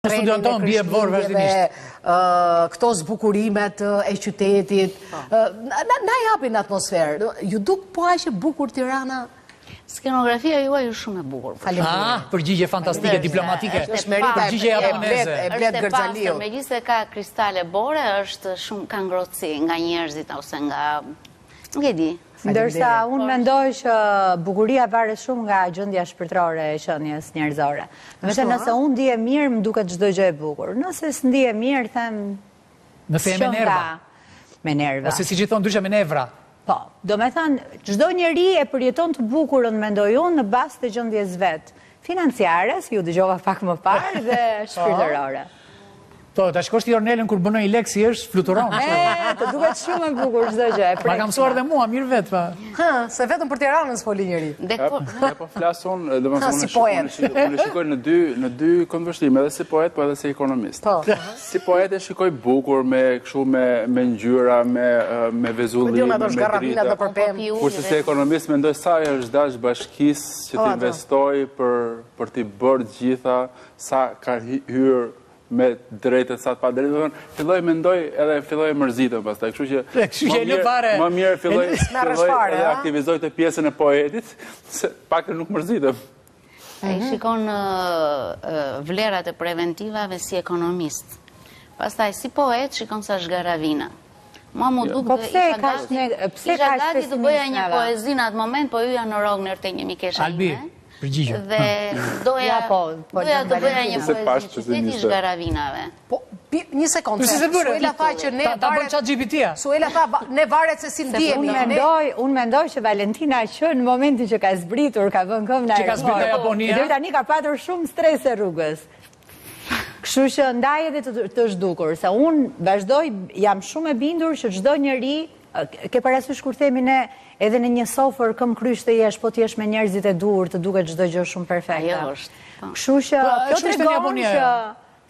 Në studion tonë bie borë vazhdimisht. Këto zbukurimet e qytetit, po. na japin atmosferë. Ju duk po aq e bukur Tirana? Skenografia juaj është shumë e bukur. Faleminderit. Ah, përgjigje fantastike, diplomatike. Është merita e përgjigje japoneze. E Blet Gërxhaliut. Megjithëse ka kristale bore, është shumë ka ngrohtësi nga njerëzit ose nga Nuk e di. Ndërsa unë mendoj që bukuria varet shumë nga gjendja shpirtërore e qenies njerëzore. Domethënë nëse unë ndihem mirë, më duket çdo gjë e bukur. Nëse s'ndihem mirë, them Nëse je me nerva. Me nerva. Ose siç i thonë ndryshe me nevra. Po, domethënë çdo njeri e përjeton të bukurën, mendoj unë, në bazë të gjendjes vet. Financiare, si ju dëgjova pak më parë, dhe shpirtërore. Po, ta shikosh ti Ornelën kur bën ndonjë lek si është, fluturon. E, të duket shumë e bukur çdo gjë, e Ma ka mësuar dhe mua, mirë vetë, pa. Ha, se vetëm për Tiranën s'foli njeri. Po, po flas unë, domethënë unë shikoj, unë shikoj në dy në dy këndvështrime, edhe si poet, po edhe si ekonomist. Po. Si poet e shikoj bukur me kështu me me ngjyra, me me vezullim, me drita. Kurse si ekonomist mendoj sa i është dashur bashkisë që të investojë për për t'i bërë të gjitha, sa ka hyrë me drejtë sa të padrejtë, domethënë, filloj mendoj edhe filloj mërzitem pastaj, kështu që kështu që më mirë, më mirë filloj filloj edhe aktivizoj të pjesën e poetit, se pak nuk mërzitem. Ai mhm. shikon vlerat e preventivave si ekonomist. Pastaj si poet shikon sa zhgaravina. Mua m'u duk po dhe isha gati, pse isha gati të bëja një poezi në atë moment, po hyja në Rogner te një mikesha ime. Albi, përgjigju. Dhe doja, po, po, doja të bëja një poezi qyteti i zhgaravinave. Po, një sekondë, se Suela tha që ne varet... Ta bën ChatGPT-ja. Suela tha, ne varet se si ndihemi. Unë mendoj, unë mendoj që Valentina që në momentin që ka zbritur, ka vënë këmbë në aeroport. Që ka zbritur nga Japonia. Deri tani ka patur shumë strese rrugës. Kështu që ndaj edhe të, të është dukur, se unë vazhdoj, jam shumë e bindur që çdo njeri, ke parasysh kur themi ne edhe në një sofër këmbëkryq të jesh, po të jesh me njerëzit e duhur, të duket çdo gjë shumë perfekte. Ajo është. Po. Kështu që po, kjo tregon që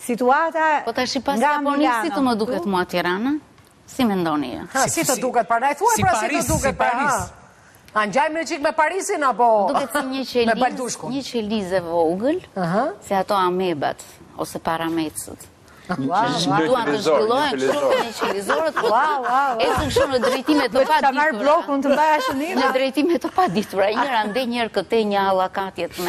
situata Po tash pas Japonisë si të më duket mua Tirana? Si mendoni ju? Ha, si të duket pra, na thuaj pra si të duket pra. Paris. A ngjajmë ne çik me Parisin apo Duket si një qelizë, një qelizë e vogël, si ato amebat ose paramecët. Duan të zhvillohen kështu një qelizorët, po ecin kështu në drejtime të paditura. Ta marr bllokun të mbaja shënime. Në drejtime të paditura, njëra andej njëra këtej një hallakatje të me.